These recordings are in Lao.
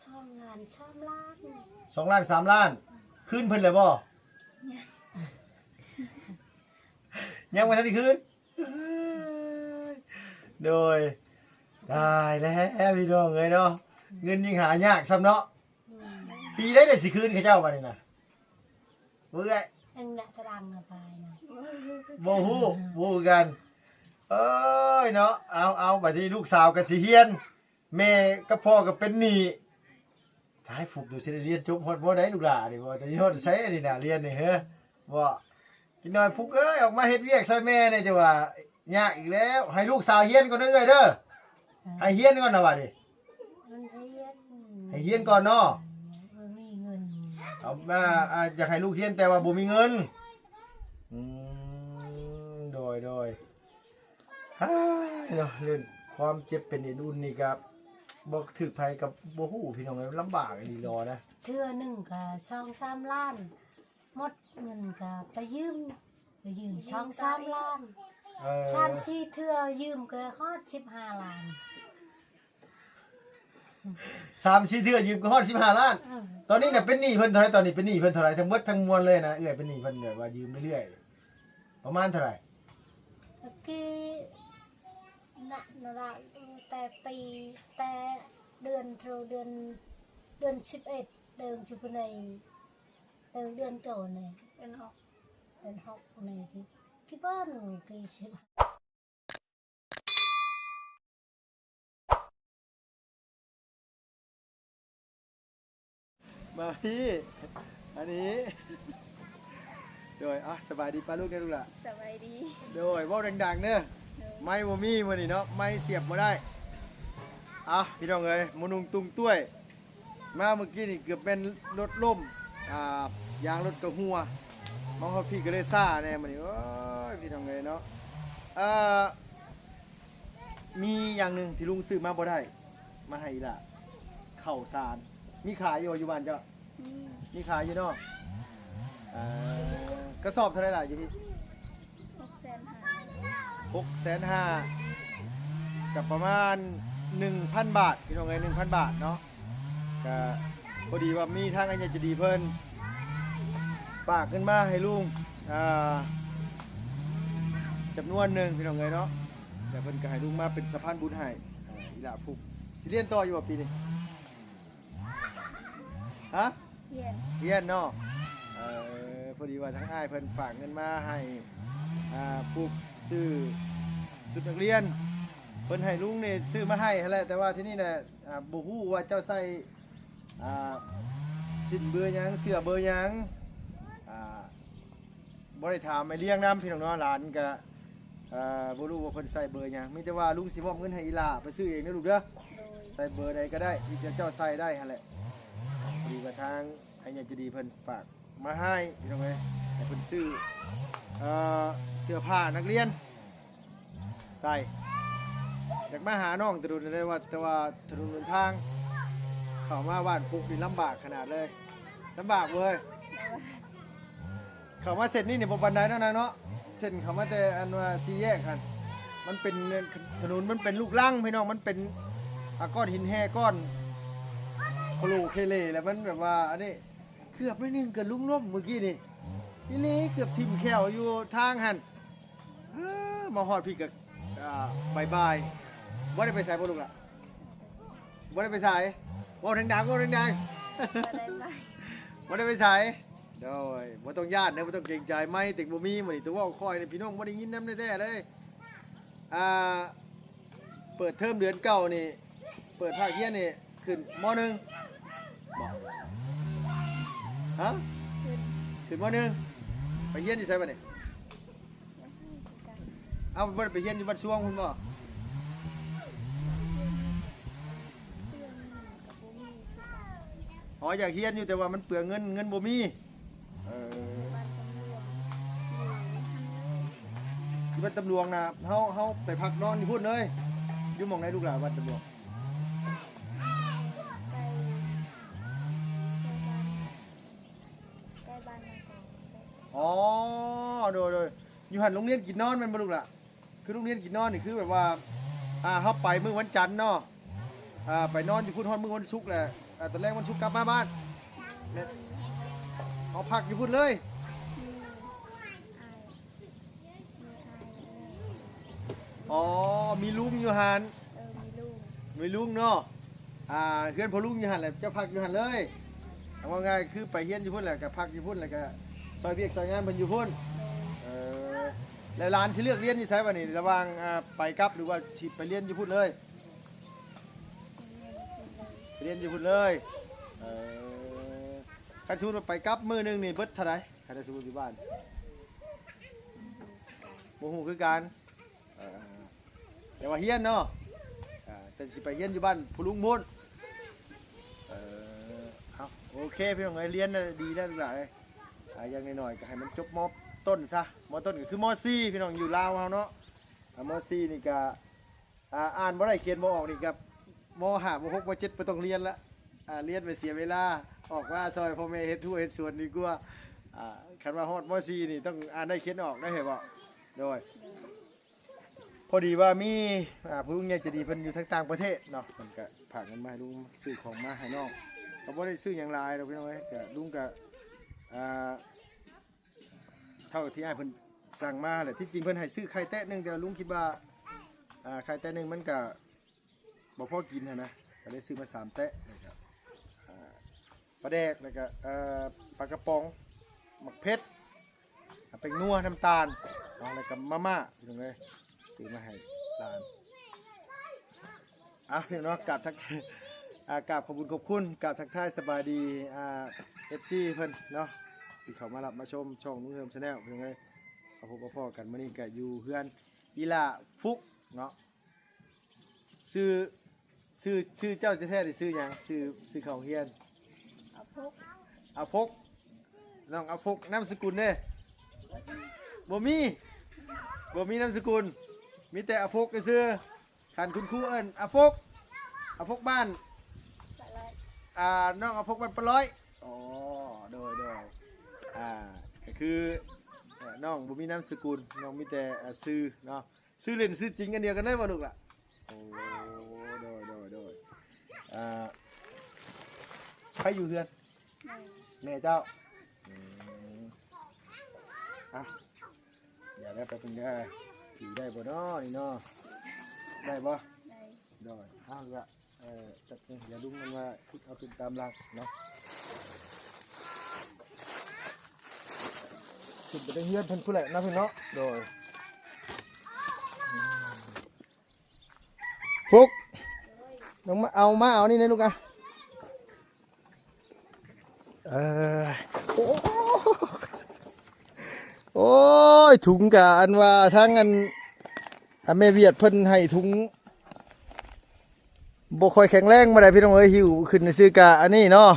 ສອງລ້ານ ສາມລ້ານ ສອງລ້ານ ສາມລ້ານ ຄືນເພິ່ນແລ້ວບໍ່? ຍັງ ຍັງບໍ່ທັນໄດ້ຄືນ. ໂດຍ ຕາຍແລ້ວພີ່ນ້ອງເອີຍເນາະ ເງິນຍັງຫາຍາກຊ້ຳເນາະ. ອືມ ປີໃດໄດ້ຊິຄືນເຂົາເຈົ້າບາດນີ້ນະ? ບໍ່ເອື້ອຍ ຍັງນະຕະລັງອະບາຍນະ ບໍ່ຮູ້ ບໍ່ຮູ້ຄືກັນ. ເອີຍເນາະ ເອົາ ເອົາ ບາດນີ້ລູກສາວກໍຊິຮຽນ ແມ່ກັບພໍ່ກໍເປັນໜີ້ ຕາຍ ຟຸກ ໂຕຊິໄດ້ຮຽນຈົບຮອດບໍ່ໄດ້ລູກຫຼ້ານີ້ ບໍ່ ແຕ່ຮອດໃສອັນນີ້ນະ ຮຽນນີ້ເຮີ ບໍ່ ຈັກໜ້ອຍ ຟຸກເອີຍ ອອກມາເຮັດວຽກຊ່ອຍແມ່ແດ່ ຈະວ່າຍາກອີກແລ້ວ. ໃຫ້ລູກສາວຮຽນກ່ອນເດີເອື້ອຍເດີ ໃຫ້ຮຽນກ່ອນນະບາດນີ້ ມັນຮຽນ ໃຫ້ຮຽນກ່ອນເນາະ ບໍ່ມີເງິນ ເອົາມາ ອ່າ ຢາກໃຫ້ລູກຮຽນແຕ່ວ່າບໍ່ມີເງິນ. ອືມ ໂດຍ ໂດຍ ຮາຍເນາະ ເລື່ອງຄວາມເຈັບເປັນເອັນອຸ່ນນີ້ກະບໍ່ຖືກໃຜກະບໍ່ຮູ້ພີ່ນ້ອງເອີຍ ລຳບາກອີ່ຫຼີລໍນະ. ເທື່ອໜຶ່ງກະສອງສາມລ້ານ ໝົດເງິນກະໄປຢືມ ໄປຢືມສອງສາມລ້ານ ເອີ ສາມສີ່ເທື່ອຢືມກໍຮອດສິບຫ້າລ້ານ. ສາມສີ່ເທື່ອຢືມກໍຮອດສິບຫ້າລ້ານ. ເອີ ຕອນນີ້ນະເປັນໜີ້ເພິ່ນເທົ່າໃດ? ຕອນນີ້ເປັນໜີ້ເພິ່ນເທົ່າໃດ ທັງເບິດທັງມວນເລີຍນະ ເອື້ອຍ ເປັນໜີ້ເພິ່ນແບບວ່າຢືມເລື້ອຍໆ ປະມານເທົ່າໃດ? ຕະກີ້ນະ ນະລະ ແຕ່ປີ ແຕ່ເດືອນ ເດືອນ ເດືອນສິບເອັດ ເດືອນຈຸກະໄນ ເດືອນ ເດືອນໂຕນີ້ ເດືອນຫົກ ເດືອນຫົກນີ້ ກີ້ ກີ້ເພິ່ນ ກີ້ສິບ ມາພີ້ ອັນນີ້ ໂດຍ ອ່ະ ສະບາຍດີປ້າລຸງເດີລູກຫຼ້າ ສະບາຍດີ ໂດຍ ເວົ້າດັງໆເດີ ໂດຍ ໄມບໍ່ມີມື້ນີ້ເນາະ ໄມສຽບບໍ່ໄດ້ ອ່ະ ພີ່ນ້ອງເອີຍ ໝູນຸ່ງຕຸງຕ້ວຍ ມາມື້ກີ້ນີ້ເກືອບແມ່ນລົດລົ້ມ ອ່າ ຢາງລົດກະຮົ່ວ ມາຮອດພີ້ກະເລີຍຊ້າແດ່ມື້ນີ້ ໂອ້ຍ ພີ່ນ້ອງເອີຍເນາະ ອ່າ ມີຢ່າງໜຶ່ງທີ່ລຸງຊື້ມາບໍ່ໄດ້ ມາໃຫ້ອີ່ຫຼ້າ ເຂົ້າສານ ມີຂາຍຢູ່ບໍ່ຢູ່ບ້ານເຈົ້າ? ມີ ມີຂາຍຢູ່ເນາະ ເອີ ກະສອບເທົ່າໃດລະຢູ່ພີ້? ຫົກແສນຫ້າ ຫົກແສນຫ້າ ກໍປະມານໜຶ່ງພັນບາດ ພີ່ນ້ອງເອີຍ ໜຶ່ງພັນບາດເນາະ ກໍພໍດີວ່າມີທາງອັນໃຫຍ່ໃຈດີເພິ່ນຝາກເງິນມາໃຫ້ລຸງ ອ່າ ຈຳນວນໜຶ່ງ ພີ່ນ້ອງເອີຍເນາະ ແລ້ວເພິ່ນກໍໃຫ້ລຸງມາເປັນສະພານບຸນໃຫ້ ອ່າ ອີ່ຫຼ້າພຸກ ຊິຮຽນຕໍ່ຢູ່ບໍ່ປີນີ້? ຮະ? ຮຽນ ຮຽນເນາະ ເອີ ພໍດີວ່າທາງອ້າຍເພິ່ນຝາກເງິນມາໃຫ້ ອ່າ ປຸກຊື້ຊຸດນັກຮຽນ ເພິ່ນໃຫ້ລຸງນີ້ຊື້ມາໃຫ້ຫັ້ນແຫຼະ ແຕ່ວ່າທີນີ້ນະ ອ່າ ບໍ່ຮູ້ວ່າເຈົ້າໃສ່ ອ່າ ສິ້ນເບີຫຍັງ ເສື້ອເບີຫຍັງ ອ່າ ບໍ່ໄດ້ຖາມອ້າຍລ້ຽງນຳ ພີ່ນ້ອງເນາະ ຫຼານກະ ເອີ ບໍ່ຮູ້ວ່າເພິ່ນໃສ່ເບີຫຍັງ ມີແຕ່ວ່າລຸງຊິມອບເງິນໃຫ້ອີ່ຫຼ້າໄປຊື້ເອງເດີລູກເດີ ໂດຍ ໃສ່ເບີໃດກໍໄດ້ ທີ່ເຈົ້າໃສ່ໄດ້ຫັ້ນແຫຼະ ພໍດີວ່າທາງໃຫ້ໃຫຍ່ໃຈດີເພິ່ນຝາກມາໃຫ້ ພີ່ນ້ອງເອີຍ ໃຫ້ເພິ່ນຊື້ ເອີ ເສື້ອຜ້ານັກຮຽນໃສ່ ຢາກມາຫານ້ອງແຕ່ດົນແລ້ວ ແຕ່ວ່າຖະໜົນຫົນທາງເຂົ້າມາບ້ານປຸກນີ້ລຳບາກຂະໜາດເລີຍ ລຳບາກເວີຍ. ເຂົ້າມາເສັ້ນນີ້ນີ້ບໍ່ປານໃດເນາະນາງເນາະ ເສັ້ນເຂົ້າມາແຕ່ອັນວ່າສີ່ແຍກຫັ້ນ ມັນເປັນ ຖະໜົນມັນເປັນລູກລັງພີ່ນ້ອງ ມັນເປັນ ອາ ກ້ອນຫີນແຮ່ ກ້ອນໂຄໂລເຄເລ ແລ້ວມັນແບບວ່າອັນນີ້ ເກືອບໜ້ອຍໜຶ່ງກໍລຸງລົ້ມມື້ກີ້ນີ້ ອີ່ຫຼີ ເກືອບຖິ້ມແຂ້ວຢູ່ທາງຫັ້ນ ເອີ ມາຮອດພີ້ກໍ ອ່າ ບາຍບາຍ ບໍ່ໄດ້ໄປໃສບໍ່ລູກຫຼ້າ? ບໍ່ໄດ້ໄປໃສ ເວົ້າດັງໆ ເວົ້າດັງໆ ບໍ່ໄດ້ໄປ ບໍ່ໄດ້ໄປໃສ ໂດຍ ບໍ່ຕ້ອງຢ້ານເດີ ບໍ່ຕ້ອງເກງໃຈ ໄມເຕັກບໍ່ມີ ມື້ນີ້ຕ້ອງເວົ້າຄ່ອຍນີ້ ພີ່ນ້ອງບໍ່ໄດ້ຍິນນຳແທ້ໆເລີຍ ອ່າ ເປີດເທີມເດືອນເກົ້ານີ້ ເປີດພາກຮຽນນີ້ ຂຶ້ນ ມໍໜຶ່ງ ບໍ່ ຮະ? ຂຶ້ນ ຂຶ້ນ ມໍໜຶ່ງ ໄປຮຽນຢູ່ໃສບັດນີ້? ເອົ້າ ບໍ່ໄດ້ໄປຮຽນຢູ່ບ້ານຊວງພຸ້ນບໍ່? ອໍ ຢາກຮຽນຢູ່ ແຕ່ວ່າມັນເປືອງເງິນ ເງິນບໍ່ມີ ເອີ ຢູ່ບ້ານຕຳຫຼວງນະ ເຮົາ ເຮົາໄປພັກນອນຢູ່ພຸ້ນເລີຍ ຢູ່ໝ່ອງໃດລູກຫຼ້າ ບ້ານຕຳຫຼວງ? ໃກ້ ໃກ້ບ້ານ ໃກ້ບ້ານນະກອນ ອໍ ໂດຍ ໂດຍ ຢູ່ຫັ້ນໂຮງຮຽນກິນນອນແມ່ນບໍ່ລູກຫຼ້າ? ຄືໂຮງຮຽນກິນນອນນີ້ ຄືແບບວ່າ ອ່າ ເຮົາໄປມື້ວັນຈັນເນາະ ອ່າ ໄປນອນຢູ່ພຸ້ນຮອດມື້ວັນສຸກແຫຼະ ອ່າ ຕອນແລງວັນສຸກກັບມາບ້ານ ແມ່ນ ເອົາພັກຢູ່ພຸ້ນເລີຍ. ອໍ ມີລຸງຢູ່ຫັ້ນ ເອີ ມີລຸງ ມີລຸງເນາະ ອ່າ ເຮືອນພໍ່ລຸງຢູ່ຫັ້ນແຫຼະ ເຈົ້າພັກຢູ່ຫັ້ນເລີຍ. ເອົາເວົ້າງ່າຍຄືໄປຮຽນຢູ່ພຸ້ນແຫຼະ ກໍພັກຢູ່ພຸ້ນ ແລ້ວກໍຊ່ອຍວຽກຊ່ອຍງານເພິ່ນຢູ່ພຸ້ນ. ເອີ ແລ້ວຫຼານຊິເລືອກຮຽນຢູ່ໃສບັດນີ້ ລະຫວ່າງ ອ່າ ໄປກັບ ຫຼືວ່າຊິໄປຮຽນຢູ່ພຸ້ນເລີຍ? ໄປຮຽນຢູ່ພຸ້ນເລີຍ. ເອີ ຄັນສົມມຸດວ່າໄປກັບມື້ໜຶ່ງນີ້ເບິດເທົ່າໃດ? ຄັນສົມມຸດຢູ່ບ້ານ ບໍ່ຮູ້ຄືກັນ. ເອີ ແຕ່ວ່າຮຽນເນາະ ອ່າ ແຕ່ຊິໄປຮຽນຢູ່ບ້ານພໍ່ລຸງພຸ້ນ. ເອີ ເອົາ ໂອເຄ ພີ່ນ້ອງເອີຍ ຮຽນດີແລ້ວລູກຫຼານເອີຍ. ອ່າ ຢ່າງໜ້ອຍໆກໍໃຫ້ມັນຈົບ ມ.ຕົ້ນ ຊະ ມ.ຕົ້ນ ກໍຄື ມ.ສີ່ ພີ່ນ້ອງ ຢູ່ລາວເຮົາເນາະ. ອ່າ ມ.ສີ່ ນີ້ກໍ ອ່າ ອ່ານບໍ່ໄດ້ ຂຽນບໍ່ອອກນີ້ກໍ ມ.ຫ້າ ມ.ຫົກ ມ.ເຈັດ ບໍ່ຕ້ອງຮຽນລະ ອ່າ ຮຽນໄປເສຍເວລາ ອອກມາຊ່ອຍພໍ່ແມ່ເຮັດຮົ້ວເຮັດສວນດີກວ່າ. ອ່າ ຄັນວ່າຮອດ ມ.ສີ່ ນີ້ຕ້ອງອ່ານໄດ້ຂຽນອອກໄດ້ ເຫັນບໍ່? ໂດຍ ພໍດີວ່າມີ ອ່າ ຜູ້ໃຫຍ່ໃຈດີເພິ່ນຢູ່ທາງຕ່າງປະເທດເນາະ ເພິ່ນກະຝາກເງິນມາໃຫ້ລຸງ ຊື້ຂອງມາໃຫ້ນ້ອງ ກໍບໍ່ໄດ້ຊື້ຫຍັງຫຼາຍດອກພີ່ນ້ອງເອີຍ. ກະລຸງກະ ອ່າ ເທົ່າທີ່ອ້າຍເພິ່ນສັ່ງມາແຫຼະ ທີ່ຈິງເພິ່ນໃຫ້ຊື້ໄຂ່ແຕະໜຶ່ງ ແຕ່ວ່າລຸງຄິດວ່າ ອ່າ ໄຂ່ແຕະໜຶ່ງມັນກະ ບໍ່ພໍກິນຫັ້ນນະ ກໍເລີຍຊື້ມາສາມແຕະ ແລ້ວກໍ ອ່າ ປາແດກ ແລ້ວກໍ ເອີ ປາກະປ໋ອງ ໝາກເຜັດ ແປ້ງນົວ ນ້ຳຕານເນາະ ແລ້ວກໍມາມ່າ ພີ່ນ້ອງເອີຍ ຊື້ມາໃຫ້ຫຼານ. ອ່ະ ພີ່ນ້ອງເນາະ ກາບທັກ ອ່າ ກາບຂອບຄຸນຂອບຄຸນ ກາບທັກທາຍສະບາຍດີ ອ່າ ເອັຟຊີ ເພິ່ນເນາະ ທີ່ເຂົ້າມາຮັບມາຊົມຊ່ອງລຸງເຮີມ Channel ພີ່ນ້ອງເອີຍ. ມາພົບມາພໍ້ກັນ ມື້ນີ້ກໍຢູ່ເຮືອນອີ່ຫຼ້າຟຸກເນາະ. ຊື່ ຊື່ ຊື່ເຈົ້າແທ້ໆນີ້ຊື່ຫຍັງ? ຊື່ ຊື່ເຂົ້າໂຮງຮຽນ ອາຟົກ ອາຟົກ ນ້ອງອາຟົກ. ນາມສະກຸນເດ້? ບໍ່ມີ ບໍ່ມີນາມສະກຸນ ມີແຕ່ອາຟົກຊື່. ຄັນຄຸນຄູເອີ້ນອາຟົກ ອາຟົກບ້ານ ປາລອຍ ອ່າ ນ້ອງອາຟົກບ້ານປາລອຍ. ອໍ ໂດຍໆ ອ່າ ກໍຄື ເອີ ນ້ອງບໍ່ມີນາມສະກຸນ ນ້ອງມີແຕ່ ເອີ ຊື່ເນາະ. ຊື່ຫຼິ້ນຊື່ຈິງອັນດຽວກັນໄດ້ບໍ່ລູກລະ? ໂອ້ ໂດຍ ໂດຍ ໂດຍ ອ່າ ໃຜຢູ່ເຮືອນ? ແມ່ ແມ່ເຈົ້າ. ອືມ ອ່ະ ດຽວໄດ້ແປັບໜຶ່ງເດີ ຖືໄດ້ບໍ່ເນາະນີ້ເນາະ? ໄດ້ບໍ່? ໄດ້ ໂດຍ ເອົາລະ. ເອີ ຈັບນີ້ ຢ່າລຸງມັນວ່າ ເອົາຂຶ້ນຕາມຫຼັງເນາະ ຂຶ້ນໄປເທິງເຮືອນເພິ່ນພຸ້ນແຫຼະເນາະ ພີ່ນ້ອງເນາະ. ໂດຍ ອືມ ຟຸກ ລົງມາເອົາ ມາເອົານີ້ນະລູກອະ. ເອີ ໂອ້ ໂອ້ຍ ຖົງກະອັນວ່າທາງອັນ ອາ ແມ່ວຽດເພິ່ນໃຫ້ຖົງ ບໍ່ຄ່ອຍແຂງແຮງປານໃດພີ່ນ້ອງເອີຍ ຫິ້ວຂຶ້ນຊື່ກະອັນນີ້ເນາະ.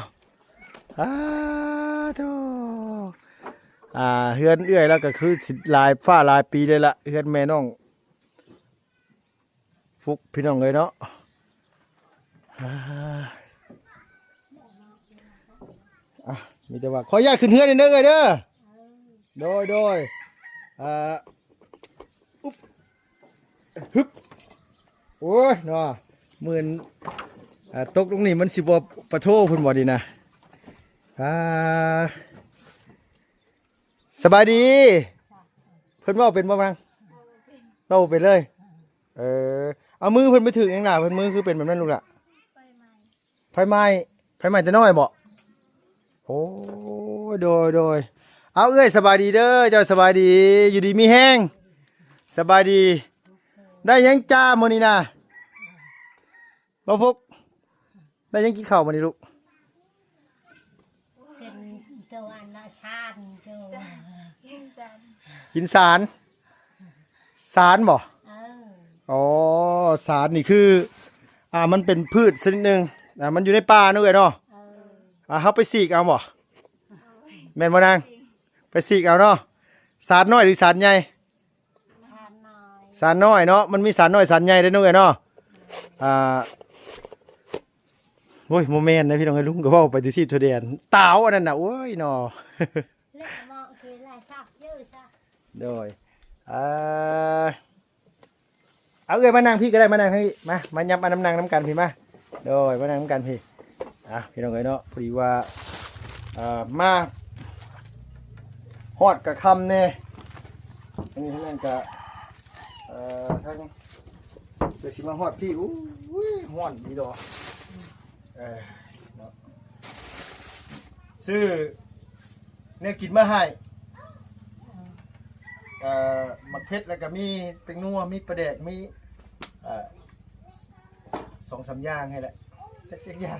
ອາ ໂທ້ ອາ ເຮືອນເອື້ອຍລາວກໍຄືຊິຫຼາຍຟ້າຫຼາຍປີເລີຍລະ ເຮືອນແມ່ນ້ອງ ຟຸກ ພີ່ນ້ອງເອີຍເນາະ. ອ່າ ອ່ະ ມີແຕ່ວ່າຂໍອະນຸຍາດຂຶ້ນເຮືອນເດີເອື້ອຍເດີ. ໂດຍ ໂດຍ ອ່າ ອຸບ ຮຶບ ໂອ້ຍເນາະ ໝື່ນ ອ່າ ຕົກລົງນີ້ມັນຊິບໍ່ປະໂທພຸ້ນບໍ່ນີ້ນະ. ອ່າ ສະບາຍດີ ເພິ່ນເວົ້າເປັນບໍ່ມັງ? ເວົ້າບໍ່ເປັນເລີຍ. ເອີ ເອົາມືເພິ່ນໄປຖືກຫຍັງລະ ເພິ່ນມືຄືເປັນແບບນັ້ນລູກລະ? ໄຟໄໝ້ ໄຟໄໝ້ແຕ່ນ້ອຍບໍ? ໂອ້ຍ ໂດຍ ໂດຍ ເອົາ ເອື້ອຍສະບາຍດີເດີ ເຈົ້າສະບາຍດີ ຢູ່ດີມີແຮງ ສະບາຍດີ. ໄດ້ຫຍັງຈ້າມື້ນີ້ນະ? ບ່າວຟຸກ ໄດ້ຫຍັງກິນເຂົ້າມື້ນີ້ລູກ? ກິນຕົວອັນນະ ຊານ ກິນຊານ ກິນຊານ ຊານບໍ? ເອີ ອໍ ຊານນີ້ຄື ອ່າ ມັນເປັນພືດຊະນິດໜຶ່ງ ອ່າ ມັນຢູ່ໃນປ່າເນາະເອື້ອຍເນາະ. ເອີ ອ່າ ເຮົາໄປສີກເອົາບໍ? ແມ່ນບໍ່ນາງ? ໄປສີກເອົາເນາະ. ຊານນ້ອຍຫຼືຊານໃຫຍ່? ຊານນ້ອຍ ຊານນ້ອຍເນາະ ມັນມີຊານນ້ອຍຊານໃຫຍ່ເດ້ນ້ອງເອີຍເນາະ. ອ່າ ໂອ້ຍ ບໍ່ແມ່ນນະພີ່ນ້ອງເອີຍ ລຸງກໍເວົ້າໄປທົ່ວທີບທົ່ວແດນ ຕາວອັນນັ້ນນະ ໂອ້ຍເນາະ. ໂດຍ ອ່າ ເອົາເອື້ອຍມານັ່ງພີ້ກໍໄດ້ ມານັ່ງທາງນີ້ ມາ ມາຫຍັບມານຳນັ່ງນຳກັນພີ້ ມາ ໂດຍ ມານັ່ງນຳກັນພີ້. ອ່ະ ພີ່ນ້ອງເອີຍເນາະ ພໍດີວ່າ ເອີ ມາຮອດກະຄ່ຳແດ່ ອັນນີ້ນັ້ນກະ ເອີ ທາງ ເພື່ອຊິມາຮອດພີ້ ໂອ້ຍ ຮ້ອນດີດອກ ເອີ ເນາະ ຊື້ແນວກິນມາໃຫ້ ເອີ ໝາກເຜັດ ແລ້ວກະມີແປ້ງນົວ ມີປາແດກ ມີ ເອີ ສອງສາມຢ່າງນີ້ແຫຼະ ຈັກ ຈັກຢ່າງ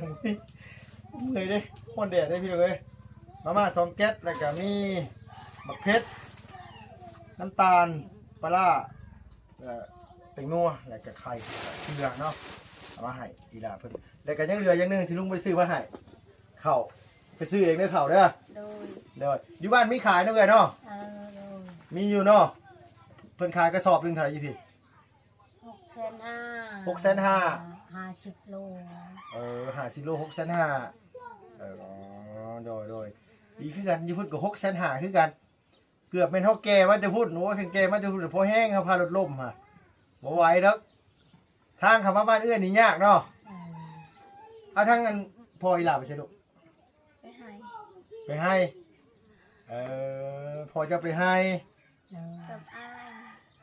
ເມື່ອຍເດ້ ຮ້ອນແດດເດ້ພີ່ນ້ອງເອີຍ. ມາມ່າສອງແກັດ ແລ້ວກະມີໝາກເຜັດ ນ້ຳຕານ ປາລ້າ ເອີ ແປ້ງນົວ ແລ້ວກະໄຂ່ ເກືອເນາະ ເອົາມາໃຫ້ອີ່ຫຼ້າເພິ່ນ. ແລ້ວກະຍັງເຫຼືອຢ່າງໜຶ່ງທີ່ລຸງບໍ່ໄດ້ຊື້ມາໃຫ້ ເຂົ້າ ໄປຊື້ເອງເດີເຂົ້າເດີ. ໂດຍ ໂດຍ ຢູ່ບ້ານມີຂາຍເນາະເອື້ອຍເນາະ? ເອີ ໂດຍ ມີຢູ່ເນາະ. ເພິ່ນຂາຍກະສອບໜຶ່ງເທົ່າໃດຢູ່ພີ້? ຫົກແສນຫ້າ ຫົກແສນຫ້າ ຫ້າສິບໂລ. ເອີ ຫ້າສິບໂລ ຫົກແສນຫ້າ. ເອີ ໂດຍ ໂດຍ ດີຄືກັນ ຢູ່ພຸ້ນກະຫົກແສນຫ້າຄືກັນ. ເກືອບແມ່ນເຮົາແກ່ມາແຕ່ພຸ້ນ ໂອ້ຍ ຄັນແກ່ມາແຕ່ພຸ້ນ ພໍແຮງ ເຮົາພາລົດລົ້ມຫັ້ນ ບໍ່ໄຫວດອກ. ທາງເຂົ້າມາບ້ານເອື້ອຍນີ້ຍາກເນາະ. ເອີ ເອົາ ທາງອັນ ພໍ່ອີ່ຫຼ້າໄປໃສລູກ? ໄປໄຮ່ ໄປໄຮ່. ເອີ ພໍ່ເຈົ້າໄປໄຮ່ ກັບອ້າຍ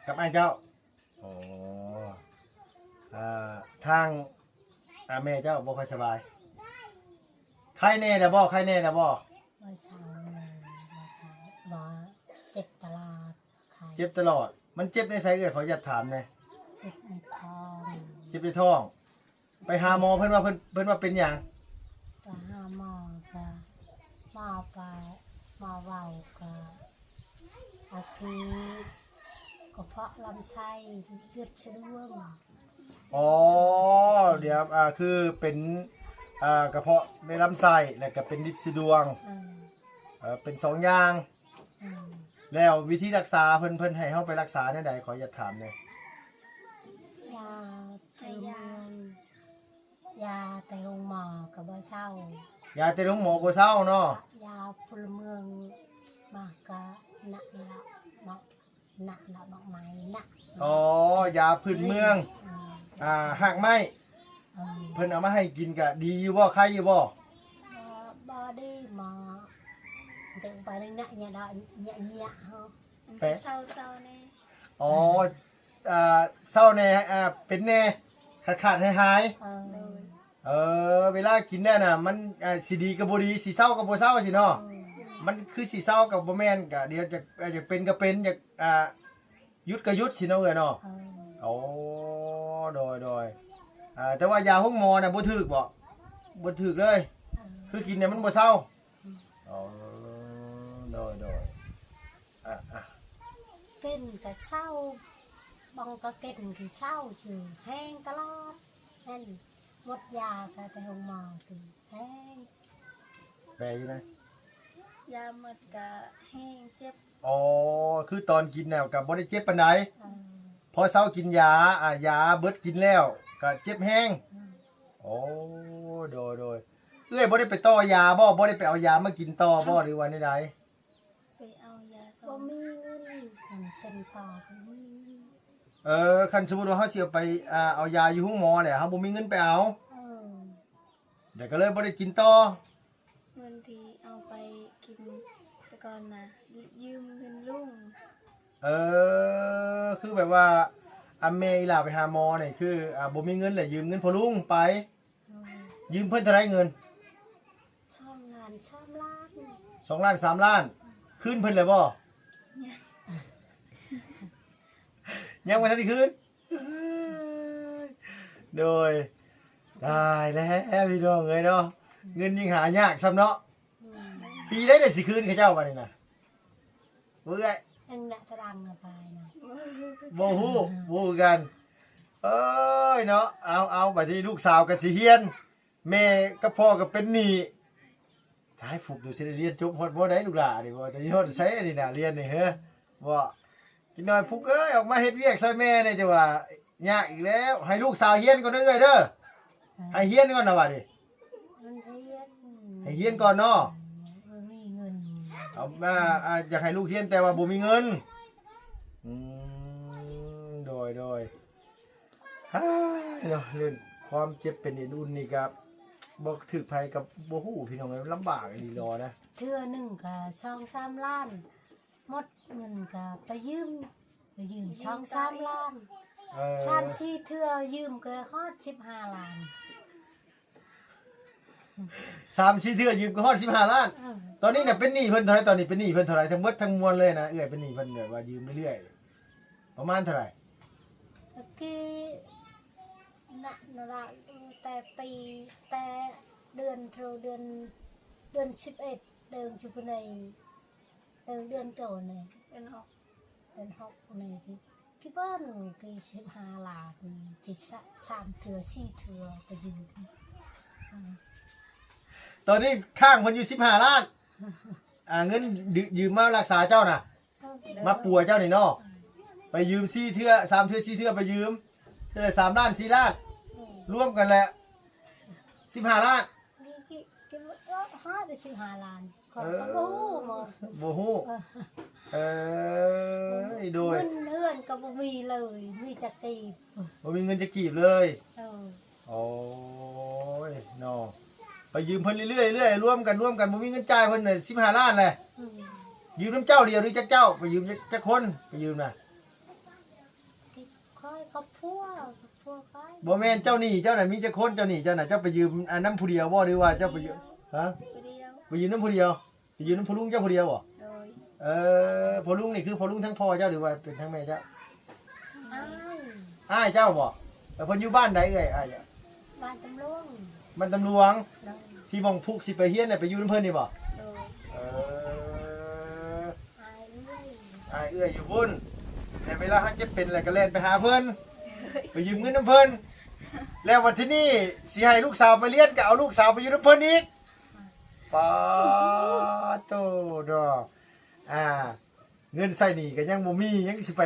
ກັບອ້າຍເຈົ້າ. ອໍ ອ່າ ທາງ ອ່າ ແມ່ເຈົ້າບໍ່ຄ່ອຍສະບາຍ ໄຄແນ່ແລ້ວບໍ່? ໄຄແນ່ແລ້ວບໍ່? ບໍ່ເຊົາ ບໍ່ ເຈັບຕະຫຼອດ ໄຄ ເຈັບຕະຫຼອດ. ມັນເຈັບໃນໃສເອື້ອຍ ຂໍຢາກຖາມແນ່? ເຈັບໃນທ້ອງ ເຈັບໃນທ້ອງ. ໄປຫາໝໍ ເພິ່ນວ່າ ເພິ່ນ ເພິ່ນວ່າເປັນຫຍັງ? ໄປຫາໝໍກະ ໝໍໄປ ໝໍເວົ້າກະ ອາ ຄືກະເພາະລຳໄສ້ຢຸດສະດວງ. ອໍ ດຽວ ອ່າ ຄືເປັນ ອ່າ ກະເພາະໃນລຳໄສ້ ແລ້ວກະເປັນລິດສະດວງ. ເອີ ເອີ ເປັນສອງຢ່າງ. ອືມ ແລ້ວວິທີລັກສາເພິ່ນ ເພິ່ນໃຫ້ເຮົາໄປລັກສາແນວໃດ? ຂໍຢາກຖາມແນ່. ຢາ ຢາ ຢາແຕ່ໂຮງໝໍກະບໍ່ເຊົາ ຢາແຕ່ໂຮງໝໍບໍ່ເຊົາເນາະ. ຢາພົນລະເມືອງມາກະ ນະ ນະ ນະ ນະ ບັກໄມ້ ນະ. ອໍ ຢາພື້ນເມືອງ ອືມ ອ່າ ຮາກໄມ້. ເອີ ເພິ່ນເອົາມາໃຫ້ກິນກະດີຢູ່ບໍ່? ໄຄຢູ່ບໍ່? ບໍ່ ບໍ່ດີໝໍ ແຕ່ໄປນະ ຍະ ຍະ ຍະ ຍະ ເຮົາ ແປະ ເຊົາ ເຊົາແນ່. ອໍ ອ່າ ເຊົາແນ່ ອ່າ ເປັນແນ່ ຂາດໆຫາຍໆ. ເອີ ໂດຍ ເອີ ເວລາກິນແລ້ວນະ ມັນ ອ່າ ຊິດີກະບໍ່ດີ ຊິເຊົາກະບໍ່ເຊົາຊີ້ເນາະ. ເອີ ມັນຄືຊິເຊົາກະບໍ່ແມ່ນ ກະດຽວຈະ ອາດຈະເປັນກະເປັນ ຢາກ ອ່າ ຢຸດກະຢຸດຊີ້ເນາະເອື້ອຍເນາະ. ເອີ ໂອ້ ໂດຍ ໂດຍ ອ່າ ແຕ່ວ່າຢາໂຮງໝໍນະບໍ່ຖືກບໍ? ບໍ່ຖືກເລີຍ. ເອີ ຄືກິນແລ້ວມັນບໍ່ເຊົາ. ອືມ ອໍ ໂດຍ ໂດຍ ອ່າ ອ່າ ເປັນກະເຊົາ ບາງກະເປັນກະເຊົາຊື່ ແຮງຕະຫຼອດ ແມ່ນ ໝົດຢາກະແຕ່ໂຮງໝໍ ແຮງ ແປຢູ່ນະ ຢາໝົດກະແຮງເຈັບ. ອໍ ຄືຕອນກິນນະກະບໍ່ໄດ້ເຈັບປານໃດ. ເອີ ພໍເຊົາກິນຢາ ອາ ຢາເບິດກິນແລ້ວກະເຈັບແຮງ. ອືມ ໂອ້ ໂດຍ ໂດຍ ເອື້ອຍບໍ່ໄດ້ໄປຕໍ່ຢາບໍ? ບໍ່ໄດ້ໄປເອົາຢາມາກິນຕໍ່ບໍ ຫຼືວ່າແນວໃດ? ໄປເອົາຢາ ບໍ່ມີເງິນ ອັນເປັນຕໍ່ບໍ່ມີເງິນ. ເອີ ຄັນສົມມຸດວ່າເຮົາຊິໄປ ອ່າ ເອົາຢາຢູ່ໂຮງໝໍແຫຼະ ເຮົາບໍ່ມີເງິນໄປເອົາ. ເອີ ແລ້ວກະເລີຍບໍ່ໄດ້ກິນຕໍ່. ເງິນທີ່ເອົາໄປກິນແຕ່ກ່ອນນະ ຍ- ຢືມເງິນລຸງ. ເອີ ຄືແບບວ່າ ອາ ແມ່ອີ່ຫຼ້າໄປຫາໝໍນີ້ ຄື ອາ ບໍ່ມີເງິນແຫຼະ ຢືມເງິນພໍ່ລຸງໄປ. ເອີ ຢືມເພິ່ນເທົ່າໃດເງິນ? ສອງລ້ານສາມລ້ານ. ສອງລ້ານສາມລ້ານ ຄືນເພິ່ນແລ້ວບໍ່? ຍັງ ຍັງບໍ່ທັນໄດ້ຄືນ. ໂດຍ ຕາຍແລ້ວພີ່ນ້ອງເອີຍເນາະ ເງິນຍັງຫາຍາກຊ້ຳເນາະ. ອືມ ປີໃດໄດ້ຊິຄືນເຂົາເຈົ້າບາດນີ້ນະ? ບໍ່ເອື້ອຍ ຍັງນະຕະລັງນະປາຍນະ ບໍ່ຮູ້ ບໍ່ຮູ້ຄືກັນ. ເອີຍເນາະ ເອົາ ເອົາ ບາດນີ້ລູກສາວກະຊິຮຽນ ແມ່ກັບພໍ່ກະເປັນໜີ້. ຕາຍ ຟຸກ ໂຕຊິໄດ້ຮຽນຈົບຮອດບໍ່ໃດລູກຫຼ້ານີ້ ບໍ່ ແຕ່ຮອດໃສອັນນີ້ນະ ຮຽນນີ້ເຮີ ບໍ່. ຈັກໜ້ອຍ ຟຸກເອີຍ ອອກມາເຮັດວຽກຊ່ອຍແມ່ແດ່ ເຈົ້າວ່າຍາກອີກແລ້ວ. ໃຫ້ລູກສາວຮຽນກ່ອນເດີເອື້ອຍເດີ ໃຫ້ຮຽນກ່ອນນະບາດນີ້ ມັນຮຽນ ໃຫ້ຮຽນກ່ອນເນາະ ບໍ່ມີເງິນ. ເອົາມາ ອ່າ ຢາກໃຫ້ລູກຮຽນແຕ່ວ່າບໍ່ມີເງິນ. ອືມ ໂດຍ ໂດຍ ຫາຍເນາະ ເລື່ອງໂຄ ຄວາມເຈັບເປັນເອັນອຸ່ນນີ້ກໍບໍ່ຖືກໃຜກໍບໍ່ຮູ້ ພີ່ນ້ອງເອີຍ ລຳບາກອີ່ຫຼີລໍນະ. ເທື່ອໜຶ່ງກໍສອງສາມລ້ານ ໝົດເງິນກໍໄປຢືມ ໄປຢືມສອງສາມລ້ານ ເອີ ສາມສີ່ເທື່ອຢືມກໍຮອດສິບຫ້າລ້ານ. ສາມສີ່ເທື່ອຢືມກໍຮອດສິບຫ້າລ້ານ. ເອີ ຕອນນີ້ນະເປັນໜີ້ເພິ່ນເທົ່າໃດ? ຕອນນີ້ເປັນໜີ້ເພິ່ນເທົ່າໃດ ທັງໝົດທັງມວນເລີຍນະ ເອື້ອຍເປັນໜີ້ເພິ່ນແບບວ່າຢືມເລື້ອຍໆ ປະມານເທົ່າໃດ? ຕະກີ້ນະ ນະ ແຕ່ປີ ແຕ່ເດືອນ ເດືອນ ເດືອນສິບເອັດ ເດືອນຈຸປະໄນ ເດືອນ ເດືອນໂຕນີ້ ເດືອນຫົກ ເດືອນຫົກນີ້ ທີ່ ທີ່ບ້ານກີ້ສິບຫ້າລ້ານ ທີ່ສາມເທື່ອສີ່ເທື່ອໄປຢືມ. ອືມ ຕອນນີ້ຄ້າງເພິ່ນຢູ່ສິບຫ້າລ້ານ ອ່າ ເງິນຢືມມາລັກສາເຈົ້ານະ ມາປົວເຈົ້ານີ້ເນາະ ໄປຢືມສີ່ເທື່ອ ສາມເທື່ອສີ່ເທື່ອໄປຢືມ ເທື່ອລະສາມລ້ານ ສີ່ລ້ານ ລວມກັນແຫຼະ ສິບຫ້າລ້ານ ມີ ມີ ມີ ເອີ ຫ້າ ຫຼື ສິບຫ້າລ້ານ ຂ້ອຍກໍບໍ່ຮູ້ໝໍ ບໍ່ຮູ້ ເອີ ເອີ ໂດຍ ເງິນເຮືອນກໍບໍ່ມີເລີຍ ມີຈັກກີບ ບໍ່ມີເງິນຈັກກີບເລີຍ ເອີ ໂອ້ຍ ເນາະ ໄປຢືມເພິ່ນເລື້ອຍໆ ເລື້ອຍ ລວມກັນ ລວມກັນ ບໍ່ມີເງິນຈ່າຍເພິ່ນນະ ສິບຫ້າລ້ານແຫຼະ ອືມ ຢືມນຳເຈົ້າດຽວ ຫຼື ຈັກເຈົ້າ ໄປຢືມຈັກ ຈັກຄົນ ໄປຢືມນະ? ຂ້ອຍກັບຜົວ ກັບຜົວຂ້ອຍ ບໍ່ແມ່ນ ເຈົ້າໜີ້ເຈົ້ານະ ມີຈັກຄົນ ເຈົ້າໜີ້ເຈົ້ານະ? ເຈົ້າໄປຢືມ ອັນ ນຳຜູ້ດຽວບໍ່ ຫຼືວ່າເຈົ້າໄປຢືມ ຮະ? ຜູ້ດຽວ ໄປຢືມນຳຜູ້ດຽວ ໄປຢືມນຳພໍ່ລຸງເຈົ້າຜູ້ດຽວບໍ່? ໂດຍ ເອີ ພໍ່ລຸງນີ້ຄືພໍ່ລຸງທາງພໍ່ເຈົ້າ ຫຼືວ່າເປັນທາງແມ່ເຈົ້າ? ອ້າຍ ອ້າຍເຈົ້າບໍ່? ເອີ ເພິ່ນຢູ່ບ້ານໃດເອື້ອຍ ອ້າຍເຈົ້າ? ບ້ານຕຳຫຼວງ ບ້ານຕຳຫຼວງ ໂດຍ ທີ່ໝ່ອງພຸກຊິໄປຮຽນນະ ໄປຢູ່ນຳເພິ່ນນີ້ບໍ່? ໂດຍ ເອີ ອ້າຍເອື້ອຍ ອ້າຍເອື້ອຍຢູ່ພຸ້ນ ແຕ່ເວລາເຮົາເຈັບເປັນແລ້ວກໍແລ່ນໄປຫາເພິ່ນ ໄປຢືມເງິນນຳເພິ່ນ ແລ້ວບັດທີນີ້ຊິໃຫ້ລູກສາວໄປຮຽນ ກໍເອົາລູກສາວໄປຢູ່ນຳເພິ່ນອີກ ປາໂຕດອກ ອ່າ ເງິນໃຊ້ໜີ້ກໍຍັງບໍ່ມີ ຍັງຊິໄປ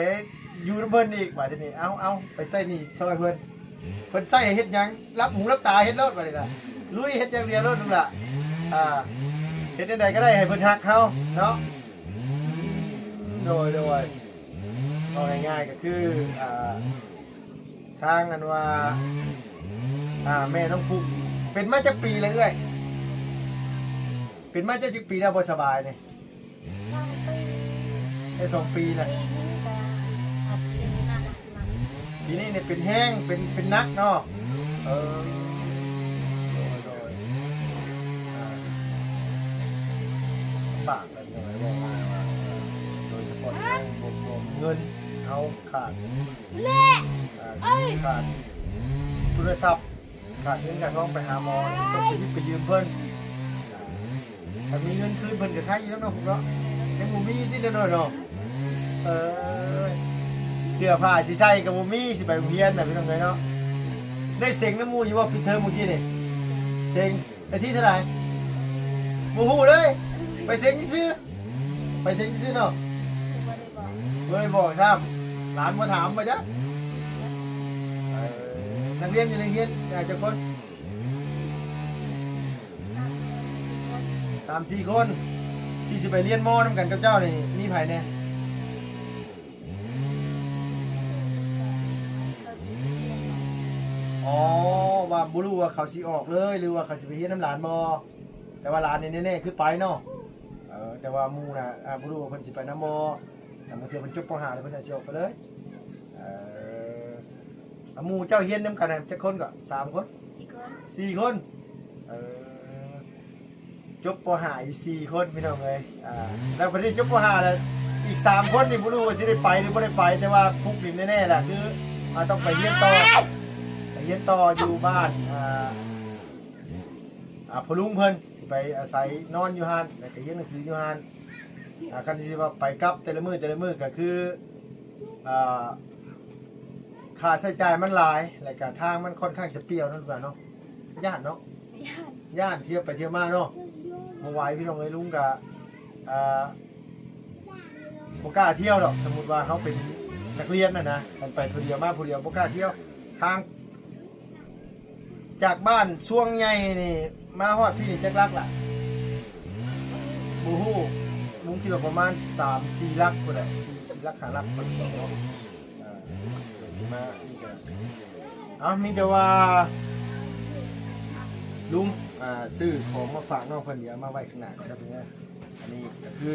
ຢູ່ນຳເພິ່ນອີກ ບາດທີນີ້ ເອົາ ເອົາ ໄປໃຊ້ໜີ້ຊ່ອຍເພິ່ນ ເພິ່ນໃຊ້ໃຫ້ເຮັດຫຍັງ ຫຼັບຫູຫຼັບຕາເຮັດໂລດ ບາດນີ້ນະ ລຸຍເຮັດຢ່າງດຽວໂລດ ລູກຫຼ້າ ອ່າ ເຮັດແນວໃດກໍໄດ້ໃຫ້ເພິ່ນຮັກເຮົາເນາະ ໂດຍ ໂດຍ ເວົ້າງ່າຍໆ ກໍຄື ອ່າ ທາງ ອັນວ່າ ອ່າ ແມ່ນ້ອງຟຸກ ເປັນມາຈັກປີແລ້ວເອື້ອຍ? ເປັນມາຈັກ ຈັກປີແລ້ວບໍ່ສະບາຍນີ້? ສອງປີ ໄດ້ສອງປີແລ້ວ ປີນີ້ກໍອາດເປັນໜັກ ປີນີ້ນີ້ເປັນແຮງ ເປັນ ເປັນໜັກເນາະ ເອີ ໂດຍ ໂດຍ ອ່າ ລຳບາກ ໂດຍສະເພາະເລື່ອງເງິນ ເຮົາຂາດ ແລະ ອ່າ ຂາດໂທລະສັບ ຂາດເງິນຂາດທອງໄປຫາໝໍ ຕ້ອງໄປຢືມໄປຢືມເພິ່ນ ຖ້າມີເງິນຄືນເພິ່ນກໍໄຄຢູ່ນຳເນາະ ເນາະ ຍັງບໍ່ມີຕິເນາະ ເນາະ ເອີ ເສື້ອຜ້າຊິໃສ່ກໍບໍ່ມີ ຊິໄປໂຮງຮຽນນະ ພີ່ນ້ອງເອີຍເນາະ ໄດ້ເສັງນຳໝູ່ຢູ່ບໍ່ ປິດເທີມມື້ກີ້ນີ້ ເສັງ ໄດ້ທີເທົ່າໃດ? ບໍ່ຮູ້ເລີຍ ໄປເສັງຊື່ ໄປເສັງຊື່ເນາະ ບໍ່ໄດ້ບອກ ບໍ່ໄດ້ບອກຊ້ຳ ຫຼານບໍ່ຖາມບໍ່ຈັກ ເອີ ນັກຮຽນຢູ່ໃນໂຮງຮຽນ ອ່າ ຈັກຄົນ? ສາມສີ່ຄົນ ທີ່ຊິໄປຮຽນມໍນຳກັນກັບເຈົ້ານີ້ ມີໃຜແດ່? ອໍ ວ່າບໍ່ຮູ້ວ່າເຂົາຊິອອກເລີຍ ຫຼືວ່າເຂົາຊິໄປຮຽນນຳຫຼານບໍ່? ແຕ່ວ່າຫຼານນີ້ແນ່ໆຄືໄປເນາະ ເອີ ແຕ່ວ່າໝູ່ນະ ອ່າ ບໍ່ຮູ້ວ່າເພິ່ນຊິໄປນຳບໍ່? ແຕ່ບາງເທື່ອເພິ່ນຈົບ ປໍຫ້າ ແລ້ວເພິ່ນອາດຊິອອກໄປເລີຍ ເອີ ອ່າ ໝູ່ເຈົ້າຮຽນນຳກັນນະ ຈັກຄົນກໍ? ສາມຄົນ ສີ່ຄົນ ສີ່ຄົນ ເອີ ຈົບ ປໍຫ້າ ອີກສີ່ຄົນ ພີ່ນ້ອງເອີຍ ອ່າ ແລ້ວບັດນີ້ຈົບ ປໍຫ້າ ແລ້ວ ອີກສາມຄົນນີ້ບໍ່ຮູ້ວ່າຊິໄດ້ໄປຫຼືບໍ່ໄດ້ໄປ ແຕ່ວ່າປຸກນີ້ແນ່ໆແຫຼະ ຄື ອ່າ ຕ້ອງໄປຮຽນຕໍ່ ໄປຮຽນຕໍ່ຢູ່ບ້ານ ອ່າ ອ່າ ພໍ່ລຸງເພິ່ນ ຊິໄປອາໄສນອນຢູ່ຫັ້ນ ແລ້ວກໍຮຽນໜັງສືຢູ່ຫັ້ນ ອ່າ ຄັນຊິວ່າໄປກັບແຕ່ລະມື້ ແຕ່ລະມື້ກໍຄື ອ່າ ຄ່າໃຊ້ຈ່າຍມັນຫຼາຍ ແລ້ວກະທາງມັນຂ້ອນຂ້າງຈະປ່ຽວເນາະ ລູກຫຼານເນາະ ຢ້ານເນາະ ຢ້ານ ຢ້ານ ທ່ຽວໄປທ່ຽວມາເນາະ ບໍ່ໄຫວ ພີ່ນ້ອງເອີຍ ລຸງກະ ອ່າ ບໍ່ກ້າທ່ຽວດອກ ສົມມຸດວ່າເຮົາເປັນນັກຮຽນນະນະ ຄັນໄປຜູ້ດຽວມາຜູ້ດຽວບໍ່ກ້າທ່ຽວ ທາງ ຈາກບ້ານຊ່ວງໃຫຍ່ນີ້ ມາຮອດພີ້ນີ້ຈັກຫຼັກລະ? ບໍ່ຮູ້ ລຸງຄິດວ່າປະມານສາມສີ່ຫຼັກພຸ້ນແຫຼະ ສີ່ຫຼັກຫ້າຫຼັກພຸ້ນເນາະ ອ່າ ຊິມານີ້ກະ ເອົ້າ ມີແຕ່ວ່າ ລຸງ ອ່າ ຊື້ຂອງມາຝາກນ້ອງເພິ່ນ ດຽວເອົາມາໄວ້ຂ້າງໜ້າກ່ອນເດີ. ອັນນີ້ກໍຄື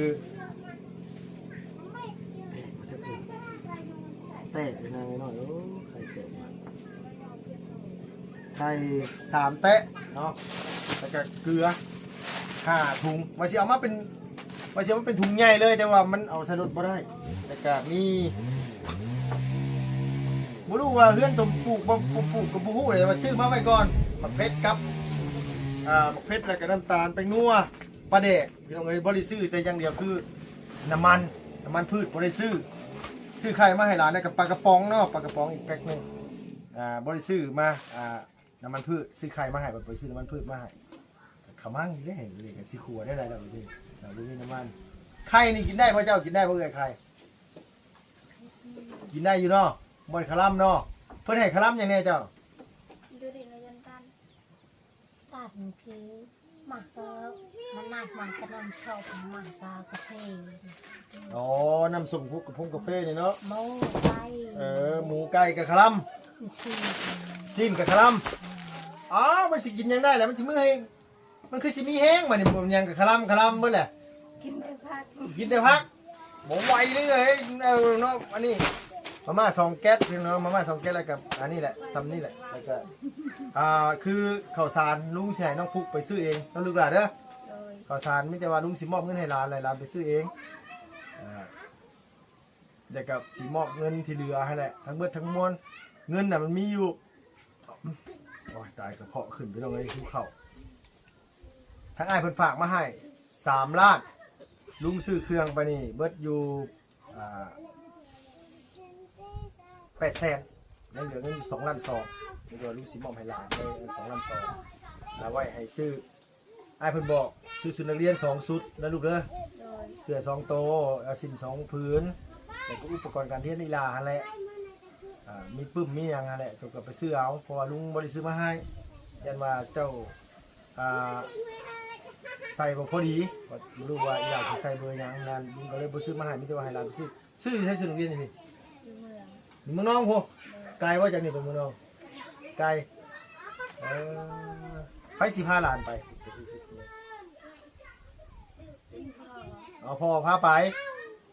ແຕກເປັນໜ້ອຍໆ ໂອ້ ໄຂ່ແຕກ ໄຂ່ສາມແຕະເນາະ ແລ້ວກໍເກືອຫ້າຖົງ ວ່າຊິເອົາມາເປັນ ວ່າຊິເອົາມາເປັນຖົງໃຫຍ່ເລີຍ ແຕ່ວ່າມັນເອົາໃສ່ລົດບໍ່ໄດ້. ແລ້ວກໍມີ ບໍ່ຮູ້ວ່າເຮືອນຕົນປູກບໍ່ ບໍ່ປູກກໍບໍ່ຮູ້ແຫຼະ ແຕ່ວ່າຊື້ມາໄວ້ກ່ອນ ໝາກເຜັດກັບ ອ່າ ໝາກເຜັດ ແລ້ວກໍນ້ຳຕານ ແປ້ງນົວ ປາແດກ ພີ່ນ້ອງເອີຍ. ບໍ່ໄດ້ຊື້ແຕ່ຢ່າງດຽວຄືນ້ຳມັນ ນ້ຳມັນພືດບໍ່ໄດ້ຊື້. ຊື້ໄຂ່ມາໃຫ້ຫຼານ ແລ້ວກໍປາກະປ໋ອງເນາະ ປາກະປ໋ອງອີກແພັກໜຶ່ງ ອ່າ ບໍ່ໄດ້ຊື້ມາ ອ່າ ນ້ຳມັນພືດ ຊື້ໄຂ່ມາໃຫ້ ບໍ່ໄດ້ຊື້ນ້ຳມັນພືດມາໃຫ້. ຂະມັງອີກແລ້ວ ນີ້ກໍຊິຂົ້ວແນວໃດແລ້ວບັດນີ້ ບໍ່ມີນ້ຳມັນ. ໄຂ່ນີ້ກິນໄດ້ບໍ່ເຈົ້າ? ກິນໄດ້ບໍ່ເອື້ອຍໄຂ່? ກິນໄດ້ຢູ່ເນາະ ບໍ່ໄດ້ຄະລຳເນາະ. ເພິ່ນໃຫ້ຄະລຳຫຍັງແດ່ເຈົ້າ? ຕັດຄືໝາກກໍມັນໜັກ ໝາກກໍນ້ຳສົ້ມ ໝາກກໍກາເຟ. ອໍ ນ້ຳສົ້ມຄຸກກັບຜົງກາເຟນີ້ເນາະ ໝູໄກ່ ເອີ ໝູໄກ່ກັບຄະລຳ ຊີ້ນ ຊີ້ນກັບຄະລຳ. ອ້າວ ມັນຊິກິນຫຍັງໄດ້ລະ ມັນຊິເມື່ອຍ ມັນຄືຊິມີແຮງບາດນີ້ ບໍ່ຫຍັງກໍຄະລຳ ຄະລຳເບິດແຫຼະ. ກິນແຕ່ຜັກ ກິນແຕ່ຜັກ ບໍ່ໄຫວເລີຍເນາະ. ອັນນີ້ມາມ່າສອງແກັດເນາະ ມາມ່າສອງແກັດ ແລ້ວກໍອັນນີ້ແຫຼະ ຊ່ຳນີ້ແຫຼະ. ແລ້ວກໍ ອ່າ ຄືເຂົ້າສານລຸງຊິໃຫ້ນ້ອງຟຸກໄປຊື້ເອງເນາະລູກຫຼານເດີ. ໂດຍ ເຂົ້າສານມີແຕ່ວ່າລຸງຊິມອບເງິນໃຫ້ຫຼານ ໃຫ້ຫຼານໄປຊື້ເອງ. ອ່າ ແລ້ວກໍຊິມອບເງິນທີ່ເຫຼືອຫັ້ນແຫຼະ ທັງເບິດທັງມວນ ເງິນນະມັນມີຢູ່. ໂອ້ຍ ຕາຍ ກະເພາະຂຶ້ນ ພີ່ນ້ອງເອີຍ ຫິວເຂົ້າ. ທາງອ້າຍເພິ່ນຝາກມາໃຫ້ສາມລ້ານ ລຸງຊື້ເຄື່ອງໄປນີ້ເບິດຢູ່ ອ່າ ແປດແສນ ຍັງເຫຼືອເງິນຢູ່ສອງລ້ານສອງ ນີ້ກໍລຸງຊິມອບໃຫ້ຫຼານໄດ້ສອງລ້ານສອງ ເອົາໄວ້ໃຫ້ຊື້ ອ້າຍເພິ່ນບອກ ຊື້ຊຸດນັກຮຽນສອງຊຸດນະລູກເດີ. ໂດຍ ເສື້ອສອງໂຕ ເອົາສິ້ນສອງຜືນ ແລ້ວກໍອຸປະກອນການຮຽນອີ່ຫຼ້າຫັ້ນແຫຼະ. ອ່າ ມີປຶ້ມມີຫຍັງຫັ້ນແຫຼະ ເຈົ້າກໍໄປຊື້ເອົາ ເພາະວ່າລຸງບໍ່ໄດ້ຊື້ມາໃຫ້ ຢ້ານວ່າເຈົ້າ ອ່າ ໃສ່ບໍ່ພໍດີ ບໍ່ຮູ້ວ່າອີ່ຫຼ້າຊິໃສ່ເບີຫຍັງ ນັ້ນ ລຸງກໍເລີຍບໍ່ຊື້ມາໃຫ້ ມີແຕ່ວ່າໃຫ້ຫຼານໄປຊື້. ຊື້ຢູ່ໃສ ຊື້ໂຮງຮຽນນີ້? ຢູ່ເມືອງ ຢູ່ເມືອງນອງພຸ້ນ. ໂດຍ ໄກບໍ່ຈາກນີ້ໄປເມືອງນອງ? ໄກ. ເອີ ໃຜຊິພາຫຼານໄປ? ເປັນພໍ່ ເອົາພໍ່ພາໄປ.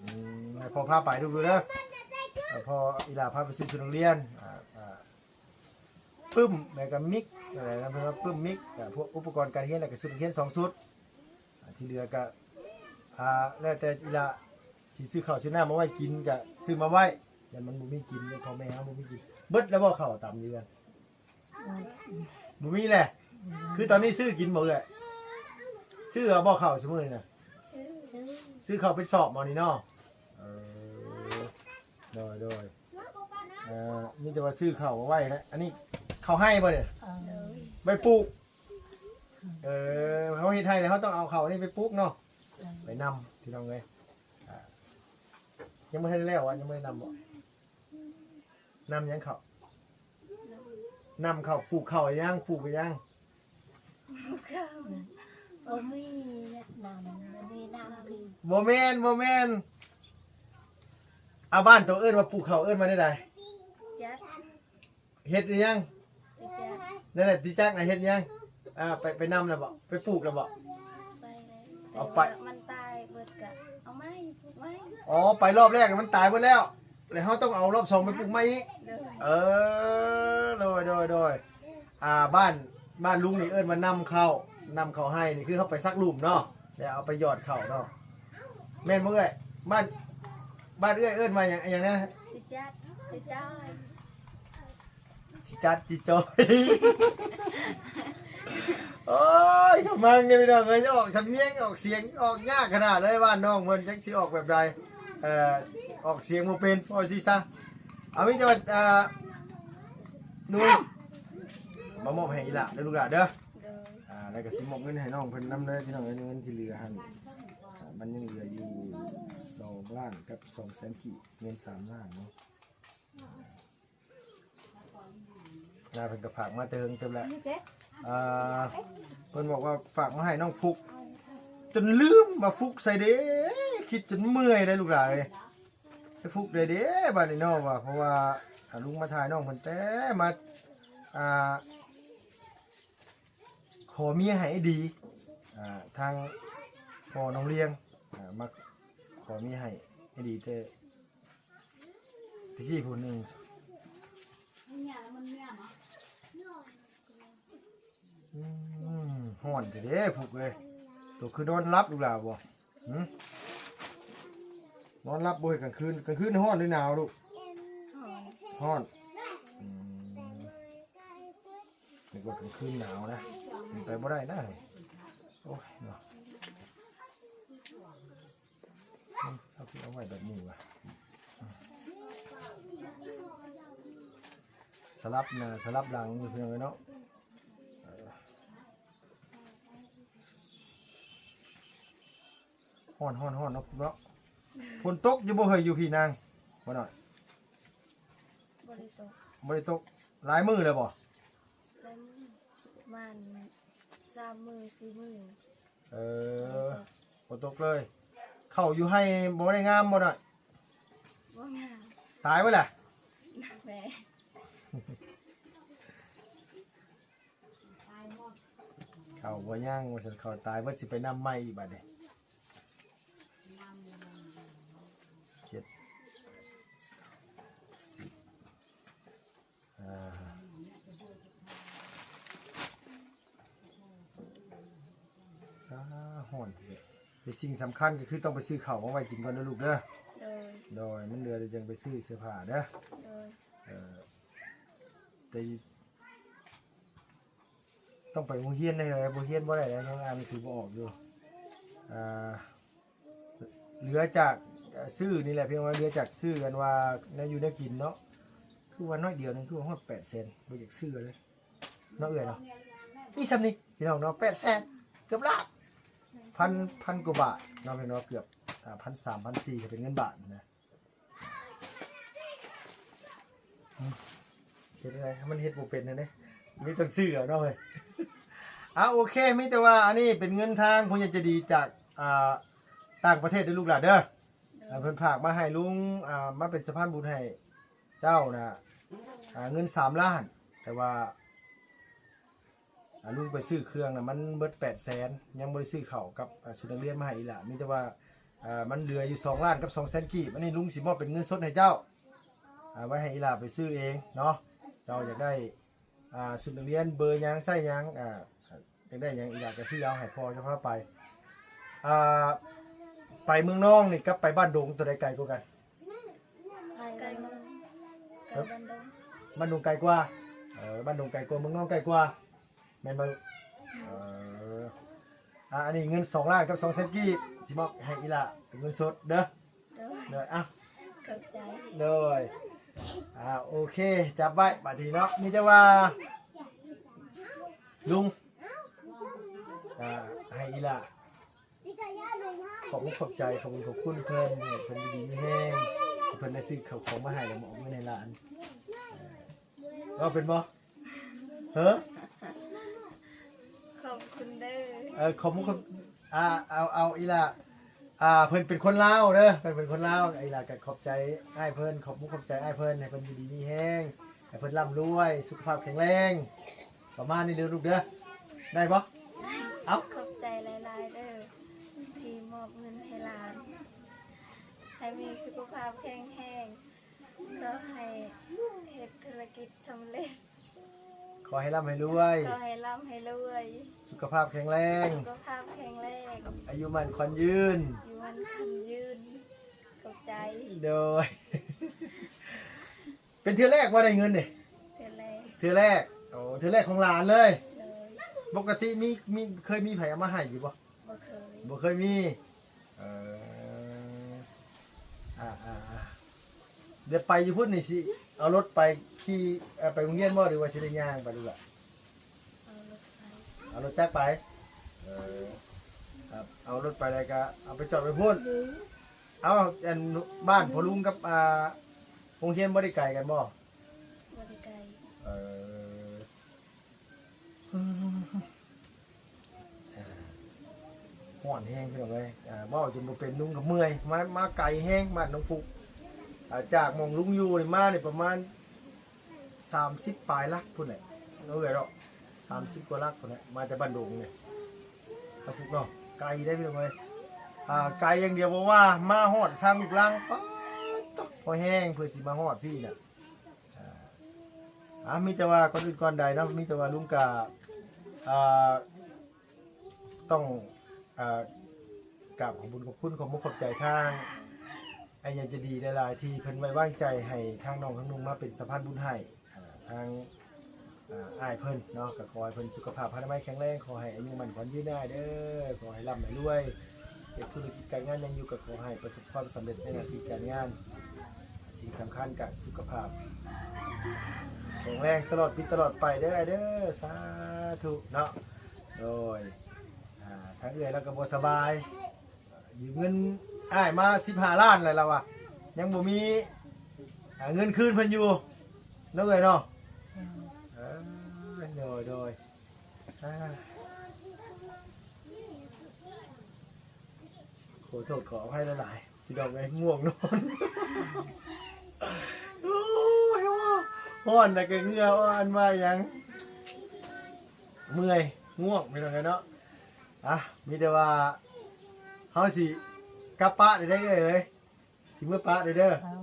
ອືມ ໃຫ້ພໍ່ພາໄປດູໆເດີ ໃຫ້ພໍ່ ອີ່ຫຼ້າພາໄປຊື້ຊຸດໂຮງຮຽນ ອ່າ ອ່າ ປຶ້ມ ແລ້ວກໍມິກ ອະໄລນະ ເພິ່ນວ່າປຶ້ມ ມິກ ກໍພວກອຸປະກອນການຮຽນ ແລ້ວກໍຊຸດນັກຮຽນສອງຊຸດ. ອ່າ ທີ່ເຫຼືອກໍ ອ່າ ແລ້ວແຕ່ອີ່ຫຼ້າຊິຊື້ເຂົ້າຊື້ນ້ຳມາໄວ້ກິນ ກໍຊື້ມາໄວ້ ຢ້ານມັນບໍ່ມີກິນ ພໍ່ແມ່ເຮົາບໍ່ມີກິນ. ເບິດແລ້ວບໍ່ເຂົ້າຕຳຢູ່ເຮືອນ? ບໍ່ມີແຫຼະ. ຄືຕອນນີ້ຊື້ກິນບໍ່ເອື້ອຍ? ຊື້ເອົາບໍ່ເຂົ້າຊຸມື້ນີ້ນະ? ຊື້ ຊື້ເຂົ້າເປັນສອບບໍ່ນີ້ເນາະ? ເອີ ໂດຍ ໂດຍ. ເອີ ມີແຕ່ວ່າຊື້ເຂົ້າມາໄວ້ແຫຼະ. ອັນນີ້ເຂົ້າໄຮ່ບໍ່ນີ້? ເອີ ໄວ້ປູກ. ເອີ ເຮົາເຮັດໄຮ່ແລ້ວ ເຮົາຕ້ອງເອົາເຂົ້ານີ້ໄປປູກເນາະ. ເອີ ໄປນຳ ພີ່ນ້ອງເອີຍ. ອ່າ ຍັງບໍ່ທັນໄດ້ແລ້ວຫວາ? ຍັງບໍ່ໄດ້ນຳບໍ່? ນຳຫຍັງເຂົ້າ? ນຳເຂົ້າ ປູກເຂົ້າຫຍັງ? ປູກຫຍັງ? ປູກເຂົ້າ ບໍ່ມີນຳ ບໍ່ມີນຳ. ບໍ່ແມ່ນ ບໍ່ແມ່ນ. ອາ ບ້ານໂຕເອີ້ນວ່າປູກເຂົ້າ ເອີ້ນວ່າແນວໃດ? ຈັກ ເຮັດອີ່ຫຍັງ? ຈັກ ນັ້ນແຫຼະ ຕິຈັກນະ ເຮັດຫຍັງ? ອ່າ ໄປ ໄປນຳແລ້ວບໍ່? ໄປປູກແລ້ວບໍ່? ໄປແລ້ວ ເອົາໄປ ແຕ່ວ່າມັນຕາຍເບິດກະເອົາໃໝ່ ປູກໃໝ່. ອໍ ໄປລອບແລກມັນຕາຍເບິດແລ້ວ ແລ້ວເຮົາຕ້ອງເອົາລອບສອງໄປປູກໃໝ່ອີກ. ໂດຍ ເອີ ໂດຍ ໂດຍ ໂດຍ. ອ່າ ບ້ານ ບ້ານລຸງນີ້ເອີ້ນວ່ານຳເຂົ້າ ນຳເຂົ້າໄຮ່ນີ້ ຄືເຮົາໄປສັກຫຼຸມເນາະ ແລ້ວເອົາໄປຢອດເຂົ້າເນາະ ແມ່ນບໍ່ເອື້ອຍ? ບ້ານ ບ້ານເອື້ອຍເອີ້ນວ່າຫຍັງ ຫຍັງນະ? ຈິຈັດ ຈິຈ້ອຍ ຈິຈັດ ຈິຈ້ອຍ. ໂອ້ຍ ຂະມັງນີ້ພີ່ນ້ອງເອີຍ ອອກສຳນຽງ ອອກສຽງ ອອກຍາກຂະໜາດເລີຍ. ບ້ານນ້ອງເພິ່ນຈັກຊິອອກແບບໃດ ເອີ ອອກສຽງບໍ່ເປັນ ເວົ້າຊີ້ຊະ. ເອົາ ມີແຕ່ວ່າ ອ່າ ໜູ ມາມອບໃຫ້ອີ່ຫຼ້າເດີລູກຫຼ້າເດີ. ໂດຍ ອ່າ ແລ້ວກໍຊິມອບເງິນໃຫ້ນ້ອງເພິ່ນນຳເດີພີ່ນ້ອງເອີຍ. ເງິນທີ່ເຫຼືອຫັ້ນ ອ່າ ມັນຍັງເຫຼືອຢູ່ສອງລ້ານກັບສອງແສນກີບ ເງິນສາມລ້ານເນາະ. ອ່າ ເພິ່ນກໍຝາກມາແຕ່ເຫິງເຕີບແລ້ວ. ອ່າ ເພິ່ນບອກວ່າຝາກມາໃຫ້ນ້ອງຟຸກ ຈົນລືມວ່າຟຸກໃສເດ້ ຄິດຈົນເມື່ອຍເດ້ລູກຫຼານເອີຍ. ໄປຟຸກໄດ້ເດ້ບາດນີ້ເນາະ ວ່າ ເພາະວ່າ ອ່າ ລຸງມາຖ່າຍນ້ອງເພິ່ນແຕ່ມາ ອ່າ ຂ ຂໍເມຍໃຫ້ໄອ້ດີ ອ່າ ທາງພໍ່ນ້ອງລຽງ ອ່າ ມາຂໍເມຍໃຫ້ໄອ້ດີ ແຕ່ ຕະກີ້ຜູ້ໜຶ່ງ ອືມ ຮ້ອນແທ້ເດ້ ຟຸກເອີຍ. ໂຕຄືນອນຫຼັບລູກຫຼ້າບໍ່? ຫື? ນອນຫຼັບບໍ່ເຮີຍກາງຄືນ? ກາງຄືນຮ້ອນຫຼືໜາວລູກ? ຮ້ອນ. ອືມ ນຶກວ່າກາງຄືນໜາວນະ ເປັນໄປບໍ່ໄດ້ນະ. ໂອ້ຍເນາະ. ອືມ ເອົາຄືເອົາໄວ້ແບບນີ້ວະ? ສະຫຼັບໜ້າສະຫຼັບຫຼັງຢູ່ ພີ່ນ້ອງເອີຍເນາະ. ເອີ ຮ້ອນໆໆ ເນາະ ເນາະ. ຝົນຕົກຢູ່ບໍ່ເຮີຍ ຢູ່ພີ້ນາງ ບໍ່ນ້ອຍ? ບໍ່ໄດ້ຕົກ. ບໍ່ໄດ້ຕົກ ຫຼາຍມື້ແລ້ວບໍ່? ຫຼາຍມື້ ປະມານສາມມື້ສີ່ມື້. ເອີ ບໍ່ຕົກເລີຍ. ເຂົ້າຢູ່ໄຮ່ບໍ່ໄດ້ງາມບໍ່ນ້ອຍ? ບໍ່ງາມ. ຕາຍເບິດລະ? ແມ່ນ. ເຂົ້າບໍ່ຍັງວ່າຊັ້ນ ເຂົ້າຕາຍເບິດ ຊິໄປນຳໃໝ່ອີກບາດນີ້. ເຈັດ ສິບ ອ່າ ອ່າ ຮ້ອນແທ້. ແຕ່ສິ່ງສຳຄັນກໍຄືຕ້ອງໄປຊື້ເຂົ້າມາໄວ້ກິນກ່ອນເດີລູກເດີ. ໂດຍ ໂດຍ ມັນເຫຼືອແລ້ວຈັ່ງໄປຊື້ເສື້ອຜ້າເດີ. ໂດຍ ເອີ ແຕ່ ຕ້ອງໄປໂຮງຮຽນເດ້ ບໍ່ຮຽນບໍ່ໄດ້ແລ້ວ ຍັງອ່ານໜັງສືບໍ່ອອກຢູ່. ອ່າ ເຫຼືອຈາກ ເອີ ຊື້ນີ້ແຫຼະ ພຽງວ່າເຫຼືອຈາກຊື້ອັນວ່າແນວຢູ່ແນວກິນເນາະ ຄືວ່າໜ້ອຍດຽວໜຶ່ງ ຄືວ່າຮອດແປດແສນ ບໍ່ຢາກຊື້ເລີຍເນາະເອື້ອຍເນາະ. ມີສ່ຳນີ້ພີ່ນ້ອງເນາະ ແປດແສນ ເກືອບລ້ານ ພັນ ພັນກວ່າບາດເນາະ ພີ່ນ້ອງເນາະ ເກືອບ ອ່າ ພັນສາມ ພັນສີ່ ຖ້າເປັນເງິນບາດນະ. ເຮັດຈັ່ງໃດ ມັນເຮັດບໍ່ເປັນຫັ້ນເດ້ ມີແຕ່ຊື້ເອົາເນາະເຮີ້ຍ. ອ່າ ໂອເຄ ມີແຕ່ວ່າອັນນີ້ເປັນເງິນທາງຜູ້ໃຫຍ່ໃຈດີຈາກ ອ່າ ຕ່າງປະເທດເດີລູກຫຼານເດີ. ໂດຍ ອ່າ ເພິ່ນຝາກມາໃຫ້ລຸງ ອ່າ ມາເປັນສະພານບຸນໃຫ້ເຈົ້ານະ ອ່າ ເງິນສາມລ້ານ ແຕ່ວ່າ ອ່າ ລຸງໄປຊື້ເຄື່ອງນະ ມັນເບິດແປດແສນ ຍັງບໍ່ໄດ້ຊື້ເຂົ້າກັບ ອ່າ ຊຸດນັກຮຽນມາໃຫ້ອີ່ຫຼ້າ ມີແຕ່ວ່າ ອ່າ ມັນເຫຼືອຢູ່ສອງລ້ານກັບສອງແສນກີບ. ອັນນີ້ລຸງຊິມອບເປັນເງິນສົດໃຫ້ເຈົ້າ ອ່າ ໄວ້ໃຫ້ອີ່ຫຼ້າໄປຊື້ເອງເນາະ. ເຈົ້າຢາກໄດ້ ອ່າ ຊຸດນັກຮຽນເບີຫຍັງ ໄຊຫຍັງ ອ່າ ຢາກໄດ້ຫຍັງ ອີ່ຫຼ້າກໍຊື້ເອົາໃຫ້ພໍ່ເຈົ້າພາໄປ. ອ່າ ໄປເມືອງນອງນີ້ກັບໄປບ້ານດົງ ໂຕໃດໄກກວ່າກັນ? ໄກເມືອງ ໄກບ້ານດົງ. ບ້ານດົງໄກກວ່າ? ເອີ ບ້ານດົງໄກກວ່າ ເມືອງນອງໄກກວ່າ ແມ່ນບໍ່? ເອີ ອ່າ ອັນນີ້ເງິນສອງລ້ານກັບສອງແສນກີບ ຊິມອບໃຫ້ອີ່ຫຼ້າເປັນເງິນສົດເດີ. ໂດຍ ໂດຍ ອ່ະ ຂອບໃຈ. ໂດຍ ອ່າ ໂອເຄ ຈັບໄວ້ບາດນີ້ເນາະ. ມີແຕ່ວ່າລຸງ ອ່າ ໃຫ້ອີ່ຫຼ້າ ຂອບອົກຂອບໃຈ ຂອບບຸນຂອບຄຸນເພິ່ນ ໃຫ້ເພິ່ນຢູ່ດີມີແຮງ ທີ່ເພິ່ນໄດ້ຊື້ເຂົ້າຂອງມາໃຫ້ ແລ້ວມາອອກເງິນໃຫ້ຫຼານ. ເວົ້າເປັນບໍ່? ເຮີ? ຂອບຄຸນເດີ. ເອີ ຂອບມຸກຂອບ ອ່າ ເອົາ ເອົາ ອີ່ຫຼ້າ ອ່າ ເພິ່ນເປັນຄົນລາວເດີ ເພິ່ນເປັນຄົນລາວ. ອີ່ຫຼ້າກໍຂອບໃຈອ້າຍເພິ່ນ ຂອບມຸກຂອບໃຈອ້າຍເພິ່ນ ໃຫ້ເພິ່ນຢູ່ດີມີແຮງ ໃຫ້ເພິ່ນລ່ຳລວຍ ສຸຂະພາບແຂງແຮງ ປະມານນີ້ເດີລູກເດີ. ໄດ້ບໍ່? ເອົາ ຂອບໃຈຫຼາຍໆເດີ ທີ່ມອບເງິນໃຫ້ຫຼານ ໃຫ້ມີສຸຂະພາບແຂງແຮງ ຂໍໃຫ້ເຮັດທຸລະກິດສຳເລັດ. ຂໍໃຫ້ລ່ຳໃຫ້ລວຍ. ຂໍໃຫ້ລ່ຳໃຫ້ລວຍ. ສຸຂະພາບແຂງແຮງ. ສຸຂະພາບແຂງແຮງ. ອາຍຸໝັ້ນຂວັນຍືນ. ອາຍຸໝັ້ນຂວັນຍືນ. ຂອບໃຈ. ໂດຍ. ເປັນເທື່ອແລກບໍ່ໄດ້ເງິນນີ້? ເທື່ອແລກ. ເທື່ອແລກ. ໂອ້ ເທື່ອແລກຂອງຫຼານເລີຍ. ໂດຍ. ປົກກະຕິມີ ມີ ເຄີຍມີໃຜເອົາມາໃຫ້ຢູ່ບໍ່? ບໍ່ເຄີຍ. ບໍ່ເຄີຍມີ. ເອີ ອ່າ ອ່າ ອ່າ ດຽວໄປຢູ່ພຸ້ນນີ້ ຊິເອົາລົດໄປຂີ່ ເອີ ໄປໂຮງຮຽນບໍ່ ຫຼືວ່າຊິໄດ້ຍ່າງໄປລູກຫຼ້າ? ເອົາລົດໄປ. ເອົາລົດຈັກໄປ. ເອີ ເອົາລົດໄປແລ້ວກະເອົາໄປຈອດໄວ້ພຸ້ນ. ເອົາ ອັນ ບ້ານພໍ່ລຸງກັບ ອ່າ ໂຮງຮຽນບໍ່ໄດ້ໄກກັນບໍ່? ບໍ່ໄດ້ໄກ. ເອີ ຮ້ອນແຮງພີ່ນ້ອງເອີຍ ອ່າ ເວົ້າຈົນບໍ່ເປັນ ລຸງກໍເມື່ອຍ ມາ ມາໄກແຮງ ບ້ານໜອງຟຸກ ອ່າ ຈາກໝ່ອງລຸງຢູ່ນີ້ມານີ້ປະມານສາມສິບປາຍຫຼັກພຸ້ນແຫຼະ ເອີ ເນາະ. ສາມສິບກວ່າຫຼັກພຸ້ນແຫຼະ ມາແຕ່ບ້ານດົງນີ້ ຕາຟຸກເນາະ ໄກເດ້ພີ່ນ້ອງເອີຍ ອ່າ ໄກຢ່າງດຽວບໍ່ວ່າ ມາຮອດທາງລູກລັງ ປາດໂທ້ ພໍແຮງເພື່ອຊິມາຮອດພີ້ນະ ອ່າ ມີແຕ່ວ່າ ກ່ອນອື່ນກ່ອນໃດເນາະ ມີແຕ່ວ່າລຸງກະ ອ່າ ຕ້ອງ ອ່າ ກາບຂອບບຸນຂອບຄຸນ ຂອບມຸກຂອບໃຈທາງອ້າຍໃຫຍ່ໃຈດີຫຼາຍໆ ທີ່ເພິ່ນໄວ້ວາງໃຈໃຫ້ທາງນ້ອງທາງນຸ່ງມາເປັນສະພານບຸນໃຫ້ ອ່າ ທາງ ອ່າ ອ້າຍເພິ່ນເນາະ ກໍຂໍໃຫ້ເພິ່ນສຸຂະພາບພະນາໄມແຂງແຮງ ຂໍໃຫ້ອາຍຸໝັ້ນຂວັນຍືນນາຍເດີ ຂໍໃຫ້ລ່ຳໃຫ້ລວຍ ເຮັດທຸລະກິດການງານຫຍັງຢູ່ ກໍຂໍໃຫ້ປະສົບຄວາມສຳເລັດໃນໜ້າທີ່ການງານ ສິ່ງສຳຄັນກໍສຸຂະພາບແຂງແຮງຕະຫຼອດປີຕະຫຼອດໄປເດີອ້າຍເດີ ສາທຸເນາະ ໂດຍ ອ່າ ທາງເອື້ອຍລາວກໍບໍ່ສະບາຍ ຢືມເງິນອ້າຍມາສິບຫ້າລ້ານແລ້ວລາວວ່າ ຍັງບໍ່ມີ ອ່າ ເງິນຄືນເພິ່ນຢູ່ເນາະເອື້ອຍເນາະ ເອີ ໂດຍ ໂດຍ ອ່າ ຂໍໂທດຂໍອະໄພຫຼາຍໆ ພີ່ນ້ອງເອີຍ ງ່ວງນອນ ໂອ້ຍ ຮ້ອນນະ ກະເຫື່ອ ອັນວ່າຫຍັງ ເມື່ອຍ ງ່ວງ ພີ່ນ້ອງເອີຍເນາະ ອ່ະ ມີແຕ່ວ່າ ເຮົາຊິກັບປະໄດ້ເດີເອີຍ ຊິເມືອປະໄດ້ເດີ ເອົາ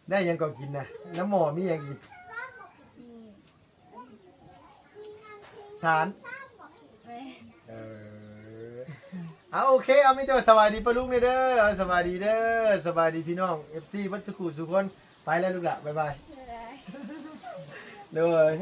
ໄດ້ຫຍັງກໍກິນນະ ນ້ຳໝໍ້ມີຫຍັງກິນ ສານ ເອີ ເອົາ ໂອເຄ ເອົາ ມີແຕ່ວ່າສະບາຍດີປ້າລຸງເດີ ເອົາ ສະບາຍດີເດີ ສະບາຍດີພີ່ນ້ອງ ເອັຟຊີ ເບິດສຸຂູສຸຄົນ ໄປແລ້ວລູກຫຼ້າ ບາຍບາຍ ໂດຍ.